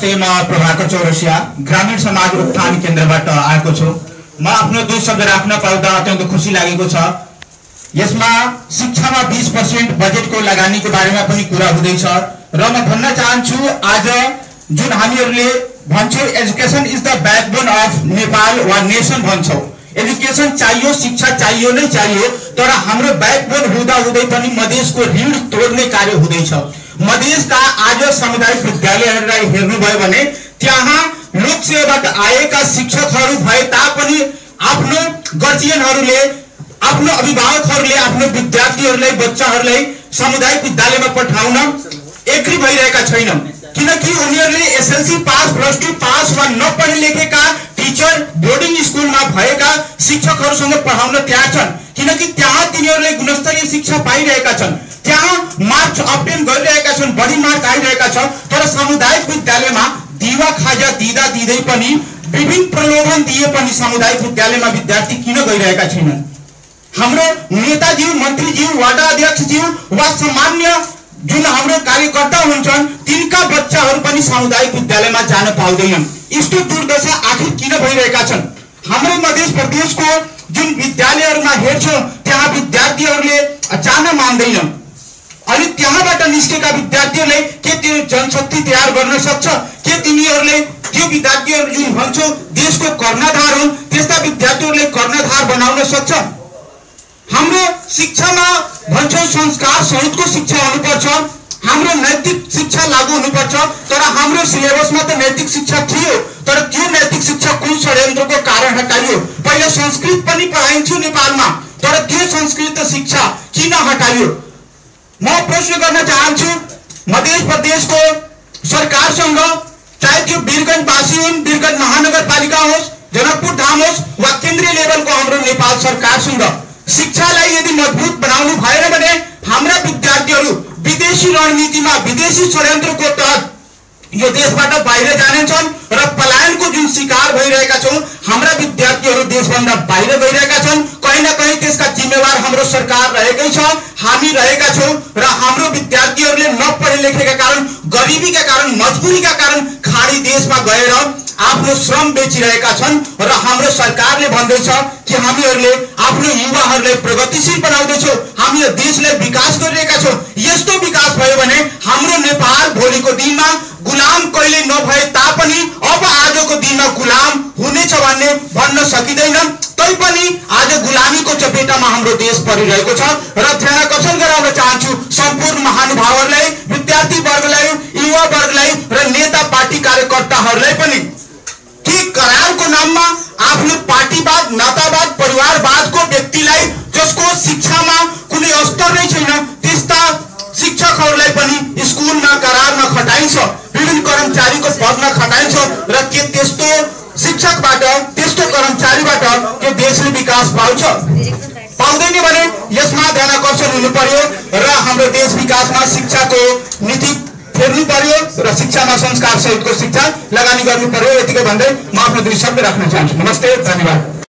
नमस्ते, म प्रभाकर चौरसिया ग्रामीण समाज उत्थान केन्द्रबाट आएको छु। म आफ्नो 2 शब्द राख्न पाउँदा अत्यन्त खुसी लागेको छ। यसमा शिक्षामा 20% बजेटको लगानीको बारेमा पनि कुरा हुँदैछ र म भन्न चाहन्छु आज जुन हामीहरूले भन्छौँ education is the backbone of Nepal वा नेसन भन्छौँ। एजुकेसन चाहियो, शिक्षा चाहियो नै चाहियो, तर हाम्रो ब्याकबोन हुँदा हुँदै पनि मधेसको ऋण तोड्ने कार्य हुँदैछ। मधेसका आज सामुदायिक विद्यालयहरूलाई हेर्नुभयो भने त्यहाँ लोकसेवाबाट आएका शिक्षकहरू भए तापनि आफ्नो गार्जियनहरूले, आफ्नो अभिभावकहरूले आफ्नो विद्यार्थीहरूलाई, बच्चाहरूलाई सामुदायिक विद्यालयमा पठाउन एग्री भइरहेका छैनन्, किनकि उनीहरूले एसएलसी पास, +2 पास वा नपढे लेखेका टिचर बोर्डिङ स्कुलमा भएका शिक्षकहरूसँग पढाउन तयार छन्, किनकि त्यहाँ तिनीहरूले गुणस्तरीय शिक्षा पाइरहेका छन्, त्यहाँ मार्क्स अब्टेन गरिरहेका छन्, बढी मार्क आइरहेका छ। तर सामुदायिक विद्यालयमा दिवा खाजा दिँदा दिँदै पनि विभिन्न प्रलोभन दिए पनि सामुदायिक विद्यालयमा विद्यार्थी किन गइरहेका छैनन्? हाम्रो नेताज्यू, मन्त्रीज्यू, वार्ड अध्यक्षज्यू वा सामान्य जुन हाम्रो कार्यकर्ता हुन्छन् तिनका बच्चाहरू पनि सामुदायिक विद्यालयमा जान पाउँदैनन्। यस्तो दुर्दशा आखिर किन भइरहेका छन्? हाम्रो मध्य प्रदेशको जुन विद्यालयहरूमा हेर्छौँ त्यहाँ विद्यार्थीहरूले जान मान्दैनन्। अनि त्यहाँबाट निस्केका विद्यार्थीहरूले के त्यो जनशक्ति तयार गर्न सक्छ? के तिनीहरूले त्यो विद्यार्थीहरू जुन भन्छौँ देशको कर्णधार हुन् त्यस्ता विद्यार्थीहरूले कर्णधार बनाउन सक्छ? हाम्रो शिक्षामा भन्छौँ संस्कार सहितको शिक्षा हुनुपर्छ, हाम्रो नैतिक शिक्षा लागू हुनुपर्छ, तर हाम्रो सिलेबसमा त नैतिक शिक्षा थियो, तर त्यो नैतिक शिक्षा कुन षड्यन्त्रको कारण हटाइयो? पहिला संस्कृत पनि पढाइन्थ्यो नेपालमा, तर त्यो संस्कृत शिक्षा किन हटाइयो? म प्रश्न गर्न चाहन्छु मध्य प्रदेशको सरकारसँग, चाहे त्यो वीरगञ्जवासी हुन्, वीरगञ्ज महानगरपालिका होस्, जनकपुर धाम होस् वा केन्द्रीय लेभलको हाम्रो नेपाल सरकारसँग, शिक्षालाई यदि मजबुत बनाउनु भएन भने हाम्रा विद्यार्थीहरू विदेशी रणनीतिमा, विदेशी षड्यन्त्रको तहत यो देशबाट बाहिर जानेछन् र पलायनको जुन शिकार भइरहेका छौँ हाम्रा विद्यार्थीहरू देशभन्दा बाहिर गइरहेका छन्। कहीँ न कहीँ त्यसका जिम्मेवार हाम्रो सरकार रहेकै छ, हामी रहेका छौँ र हाम्रो विद्यार्थीहरूले नपढे लेखेका कारण, गरिबीका कारण, मजबुरीका कारण खाडी देशमा गएर आफ्नो श्रम बेचिरहेका छन् र हाम्रो सरकारले भन्दैछ कि हामीहरूले आफ्नो युवाहरूलाई प्रगतिशील बनाउँदैछौँ, हामी देशलाई विकास गरिरहेका छौँ। यस्तो विकास भयो भने हाम्रो नेपाल भोलिको दिनमा गुलाम कहिले नभए तापनि अब आजको दिनमा गुलाम हुनेछ भन्ने भन्न सकिँदैन। तैपनि आज गुलामीको चपेटामा हाम्रो देश परिरहेको छ र ध्यानाकर्षण गराउन चाहन्छु सम्पूर्ण महानुभावहरूलाई, विद्यार्थी वर्गलाई, युवा वर्गलाई र नेता पार्टी कार्यकर्ताहरूलाई पनि कि करारको नाममा आफ्नो पार्टीवाद, नातावाद, परिवारवादको व्यक्तिलाई जसको शिक्षामा कुनै स्तर नै छैन त्यस्ता शिक्षकहरूलाई पनि स्कुलमा, करारमा खटाइन्छ, विभिन्न कर्मचारीको पदमा खटाइन्छ र के त्यस्तो शिक्षकबाट, त्यस्तो कर्मचारीबाट के देशले विकास पाउँदैन भने यसमा ध्यानाकर्षण हुनु पर्यो र हाम्रो देश विकासमा शिक्षाको नीति फेर्नु पर्यो र शिक्षामा संस्कार सहितको शिक्षा लगानी गर्नु पर्यो। यतिकै भन्दै म आफ्नो 2 शब्द राख्न चाहन्छु। नमस्ते, धन्यवाद।